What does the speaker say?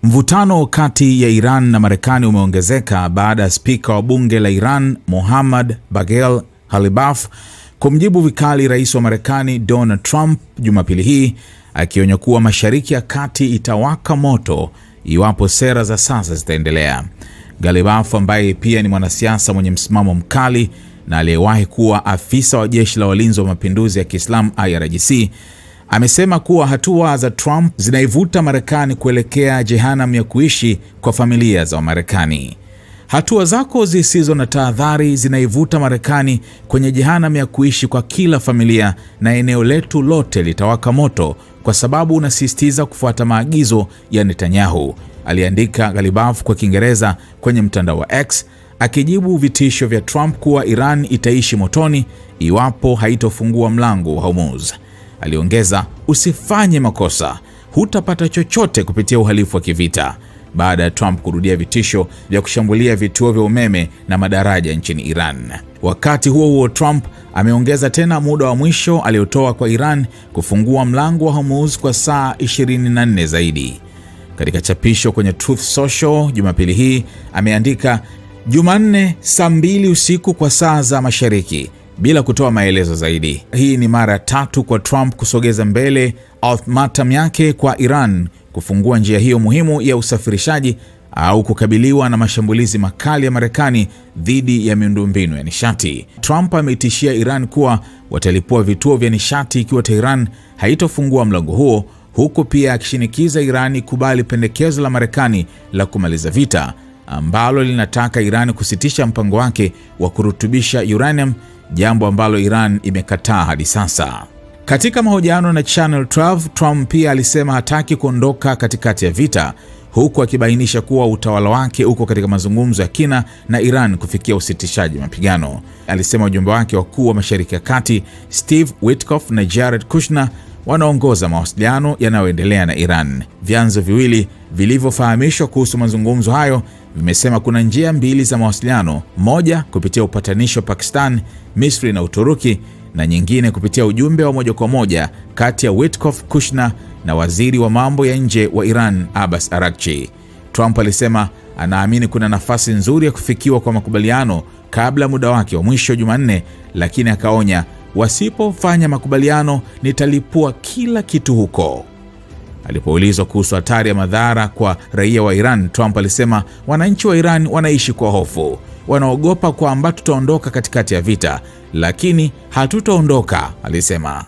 Mvutano kati ya Iran na Marekani umeongezeka baada ya spika wa bunge la Iran Mohammad Bagher Ghalibaf kumjibu vikali rais wa Marekani Donald Trump Jumapili hii, akionya kuwa Mashariki ya Kati itawaka moto iwapo sera za sasa zitaendelea. Ghalibaf, ambaye pia ni mwanasiasa mwenye msimamo mkali na aliyewahi kuwa afisa wa jeshi la walinzi wa mapinduzi ya Kiislamu IRGC, amesema kuwa hatua za Trump zinaivuta Marekani kuelekea jehanamu ya kuishi kwa familia za Wamarekani. Hatua zako zisizo na tahadhari zinaivuta Marekani kwenye jehanamu ya kuishi kwa kila familia na eneo letu lote litawaka moto kwa sababu unasisitiza kufuata maagizo ya Netanyahu, aliandika Ghalibaf kwa Kiingereza kwenye mtandao wa X, akijibu vitisho vya Trump kuwa Iran itaishi motoni iwapo haitofungua mlango wa Hormuz. Aliongeza, usifanye makosa, hutapata chochote kupitia uhalifu wa kivita, baada ya Trump kurudia vitisho vya kushambulia vituo vya umeme na madaraja nchini Iran. Wakati huo huo, Trump ameongeza tena muda wa mwisho aliotoa kwa Iran kufungua mlango wa Hormuz kwa saa 24 zaidi. Katika chapisho kwenye Truth Social Jumapili hii ameandika, Jumanne saa 2 usiku kwa saa za Mashariki, bila kutoa maelezo zaidi. Hii ni mara ya tatu kwa Trump kusogeza mbele ultimatum yake kwa Iran kufungua njia hiyo muhimu ya usafirishaji au kukabiliwa na mashambulizi makali ya Marekani dhidi ya miundombinu ya nishati. Trump ameitishia Iran kuwa watalipua vituo vya nishati ikiwa Tehran haitofungua mlango huo, huku pia akishinikiza Iran ikubali pendekezo la Marekani la kumaliza vita ambalo linataka Iran kusitisha mpango wake wa kurutubisha uranium, jambo ambalo Iran imekataa hadi sasa. Katika mahojiano na Channel 12, Trump pia alisema hataki kuondoka katikati ya vita, huku akibainisha kuwa utawala wake uko katika mazungumzo ya kina na Iran kufikia usitishaji mapigano. Alisema wajumbe wake wakuu wa Mashariki ya Kati Steve Witkoff na Jared Kushner wanaongoza mawasiliano yanayoendelea na Iran. Vyanzo viwili vilivyofahamishwa kuhusu mazungumzo hayo vimesema kuna njia mbili za mawasiliano, moja kupitia upatanishi wa Pakistan, Misri na Uturuki na nyingine kupitia ujumbe wa moja kwa moja kati ya Witkoff, Kushner na waziri wa mambo ya nje wa Iran Abbas Araghchi. Trump alisema anaamini kuna nafasi nzuri ya kufikiwa kwa makubaliano kabla muda wake wa mwisho Jumanne, lakini akaonya, wasipofanya makubaliano nitalipua kila kitu huko. Alipoulizwa kuhusu hatari ya madhara kwa raia wa Iran, Trump alisema wananchi wa Iran wanaishi kwa hofu, wanaogopa kwamba tutaondoka katikati ya vita, lakini hatutaondoka, alisema.